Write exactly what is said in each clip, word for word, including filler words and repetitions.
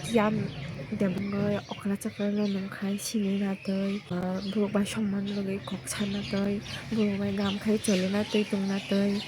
Yang debongoi okra chakra no nungkhai sini na twi, ah, borok bai somman logwi kok sana twi, borok bai gam khai choli na twi tong na twi.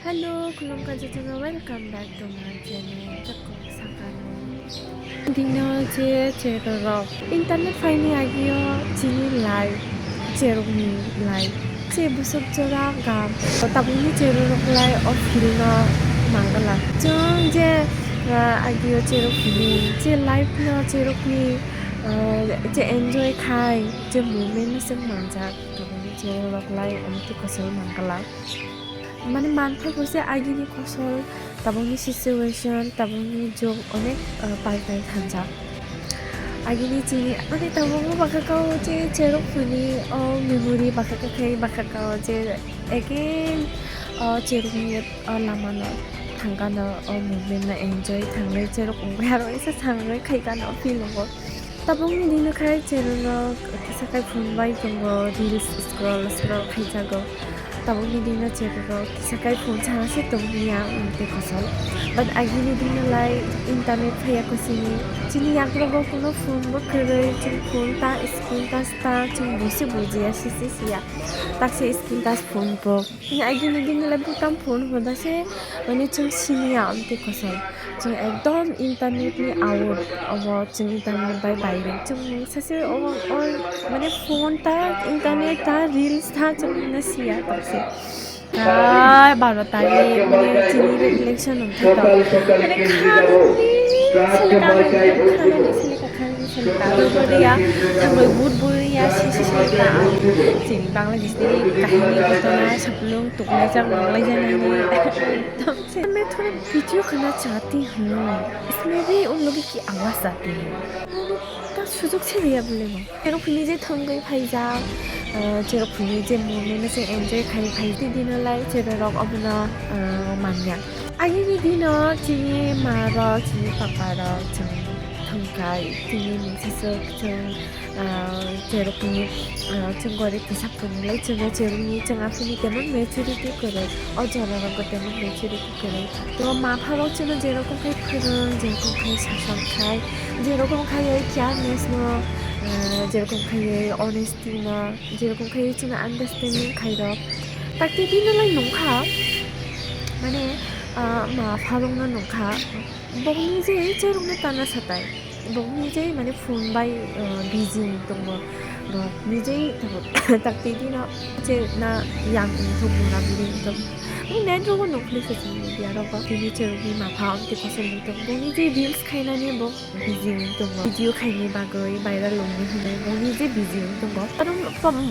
Hello, khulumkha jotono, welcome back to my channel. Chakok sakano. Dino je cherorok internet phaini agio chini life, cherokni life, che busuk jora gam. Tabukni cherorok lai o field no mangala. Chwng je, ah, agio cherok hini, che life no cherokni, ah, che enjoy khai, che moment no chwng manjak. Tabukni cherorok lai omo twi kwchwng mangala. Mane, manthokgo se agini kosol, tabukni situation, tabukni jog onek, ah, paltai thangjak. Agini chini, mane, tabukbo bakha kao je cherok phuni o memory bakha kakhai bakha kao je again o cherokni o lamano thangkano o movement no enjoy thangnai cherok wngkha aro isa sangroi khaikano feel wngo. Tabukni dino khai channel rok kisa khai phone bai tongo, reels scroll scroll khaijago. Tabukni dino channel rok kisa khai phone sana se tongya, um, tei kosol. But agini dino lai internet phaiya kosini. Chini yaklogo kuno phone bo kwrwi, chini phone ta screen touch ta, chini busi bujiya, sisi siya. Taksa screen touch phone bo. Chini agini dino lai butam phone hoda se, mane chwng siniya, um, tei kosol. Chwng ekdom internet ni out, obo chwng internet bai baire. Chwng sase obo, o, mane, phone ta, internet ta, reels ta, chwng na siya tokse. Ai, baro tarik, mane, chini election wngkha to. Mane, khanani sele kakhai, khanani sele kakhai, sele kakhai, boriya, thangroi vote boriya, sisi sele ka. Chini Bangladesh ni kahini ghotona, saplung, tuklaijak, nunglaijak nani. मैं थोड़ा वीडियो करना चाहती हूँ, इसमें भी उन लोगों की आवाज़ आती है। मैंने का सुजोग से दिया बोले वो। Cherok phini je thangwi phaijak, ah, cherok phini je moment no se enjoy khai phai, tei dino lai cherok obono, ah, manya. Agini dino chini ma rok, chini papa rok chwng thangkhai, chini mungsaswk chwng, ah, cherokni, ah, chwng gore kisa phunulai chwngno cherokni chwng aphini temon maturity kwrwi, o jorarokbo temon maturity kwrwi. To ma pharok chwngno jerokom khai phwrwng, jerokom khai sason khai, jerokom khai careless no, ah, jerokom khai honesty no, jerokom khai chwngno understanding khairok. Takti dino lai nungkha, mane, ah, ma pharokno nungkha, bokni je cherokno tana satai. Bokni je mane phone bai, ah, busy wng tongo. Bo nijei tabuk takti dino je na yang wngthok mura bwrwi wngthok. Ni net rogo nukphli social media rogo. Tini cherokni mapha amtwi kosol wngthok. Bo nijei reels khainani bo busy wngthok. Video khaini bagwi viral wngni hinwi bo nijei busy wngthok. Aro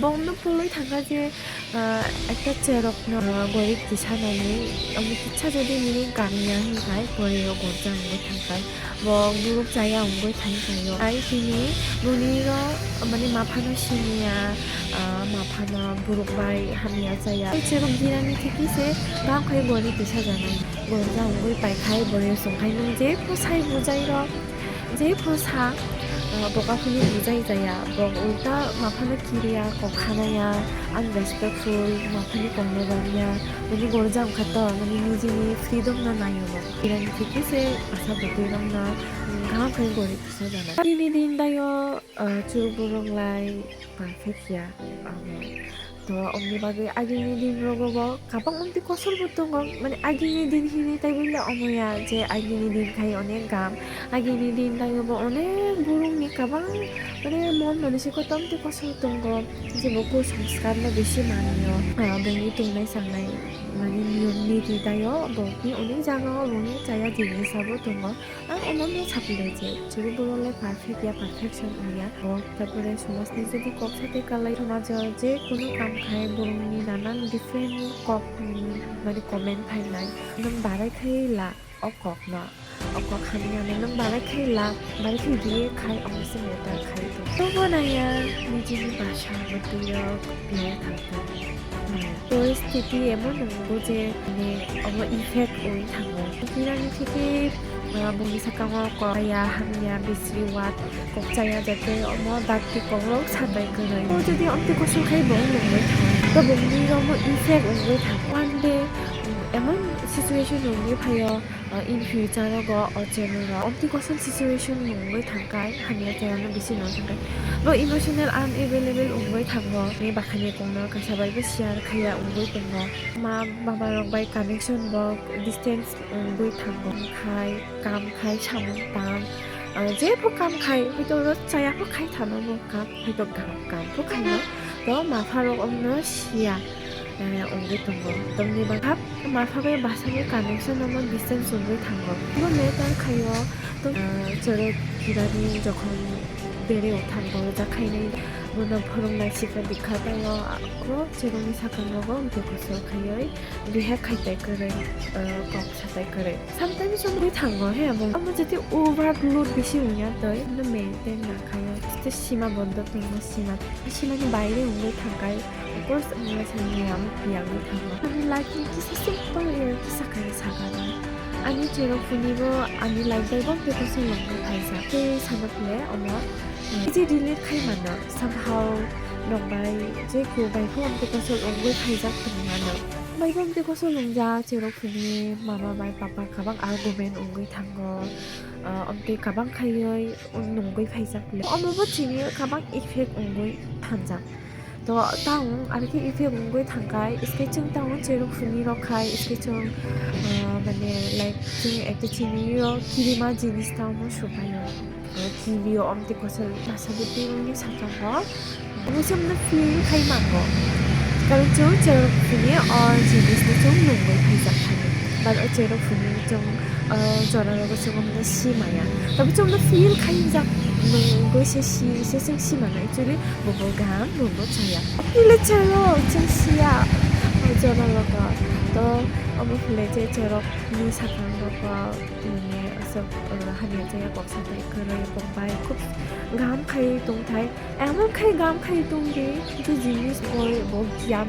bongno pulwi thangkha je, ah, ekta cherokno, ah, gorib tisanani, omo kisa jodi nini kamiya hinkhai, pore o gorja wngwi thangkhai. Bo guruk chaya wngwi thangwi thaio. Ai tini boni ro, mani maphano siniya, ah, maphano guruk bai hamya chaya. Ai cherok girani thiki se gam khai gori tisa janai. Gorja wngwi paikhai, bori songkhai nung je phusai bujai ro, je phusa, ah, boka phuni bujai jaya. Bo ulta maphano kiriya, kok khanaya, unrespectful, maphani kongno romya. Boni gorja wngkha to, mani nijini freedom no naio bo. Girani thiki se asa bwtwi rokno, mm, gam khai gori tisa janai. Tini din dayo, ah, churubwrwng lai perfect ya, amo. To omni bagwi agini din rogo bo kabang omtwi kosol bo tongo, mani agini din hini tei buila omo ya je agini din khai onek gam, agini din dayo bo onek burungni kabang mani mon manisiko tomtwi kosol tongo, je bo kusanskar no bisi manio, ah, bini tongnai sangnai mani niyom niti dayo bo ni onek jaga o bo ni chaya jinisa bo tongo. Ang omono saphilai je, churubwrwng le perfect ya, perfection wngya. Bo, tarpore somajni jodi kok sathai kwlai, somajo je kunu kam khai, borokni nanan different kok, mm, mane comment phainai. Nwng barai khai la o kokno, o kok hamya no nwng barai khai la, barai khai riye khai, omo se matter khai to. Tobo naya, nijini basa, bwtwi rok, Poristiti emon nwngo je, mane, omo effect oi thango. Girani theke, ah, boni sakango kok ya, hamya, bisri, wat, kok chaya, jate omo dakti kokrok sabai kwrwi. O jodi omtwi kosol khai bo wngwi thango. To bongni omo effect wngwi thango. One day, mm, emon situation wngwi phaio, ah, in future rogo o channel rok omtwi kosol situation wngwi thangkhai, hamya chaya no bisi no thangkhai. Bo emotional unavailable wngwi thango. Ni bakhani kongno kaisa bai bo share khaiya wngwi tongo. Ma baba rok bai connection bo distance wngwi thango. Khai, kam khai, samung tang, ah, jepho kam khai, hoito oro chaya pho khai thano bo kam, hoito gam, kam pho khaino. To mapha rok omno siya, eh, wngwi tongo. Tongni bangkha mapha bai basa bai connection omo distance wngwi thango. Bo matter khaio, to, ah, chwrai phirani jokhon bere o thango, jakhainai bono phwrwngnai sikha dikha tei o, o chwraini sakang rogo bwkha kosol khaioi behave khai tai kwrwi, ah, kok satai kwrwi. Sometimes wngwi thango he, abo, abo jodi overload bisi wngya tei, no maintain na khaio. Tei sima bondo tongo, sima, simani baire wngwi thangkhai. Of course, wngwi thangya, amo piyangwi thango. Ani life ni kisa simple, eh, kisa khai sakha. Ani chwrai phuni bo, ani life bai bo tei kosol wngwi phaijak. Tei sana phle omo, eh, je relate khai mano, somehow nokbai je khe bai pho tei kosol wngwi phaijak tongmano. Bai bo tei kosol wngjak, chwrai phuni mama bai papa kabang argument wngwi thango. Ah, amtwi kabang khaiwi nungwi phaijak le. Omo bo chini kabang effect wngwi thangjak. To tang, arokhe effect wngwi thangkhai, sketching tang chwrai phuni rok khai, sketching, ah, mane, like, chwng ekta chini o kirima jinis tamo supaio. Kiri o omtwi kosol masa bwtwi wngwi sakha ho. Omo se omo feel khai mango. Karon chwng chwrai phuni o jinis no chwng nungwi phaijak thani. But o chwrai phuni chwng, ah, jora rogo chwng omo si maya. Tabo chwng no feel khai jak nungwi se si, se chwng si mano. Actually, bo bo gam, bo bo chaya. Ile chwng o chwng siya, o jora rogo. To omo phule je chwrai ni sakang rogo. Mane aswk, uh, hamya chaya kok satai kwrwi, kok bai khub gam khai tongthai. Emon khai gam khai tongdi, je jinis koi bo gyan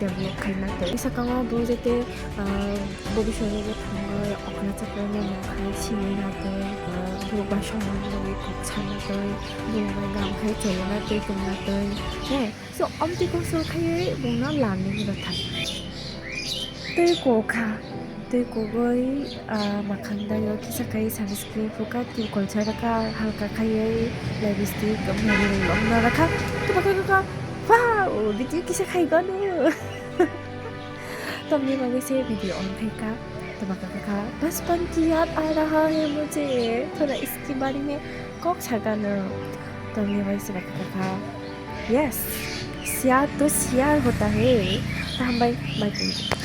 develop khaina tei. Sakango bo jete, uh, bobiswt o thangwi okra chakra no khai sini na tei, uh, borok bai soman bagwi kok sana tei, borok bai gam khai cholona tei tongna tei. He, so omtwi kosol khaiwi bongno learning rwthai. Tei kokha, tei kogoi, ah, makhang daio kisa kai sunscreen phuka, tei kolsa raka halka khaiwi lipstick, mari rok no raka. Tei baka kaka, wow, video kisa khai ganu. Tamni bagwi se video on phaika. Tei baka kaka, bachpan ki yaad aa raha hai mujhe, thoda iski baare mein kok saganu. Tamni bagwi se baka kaka. Yes, share to share hota hai. Hambai, bye bye.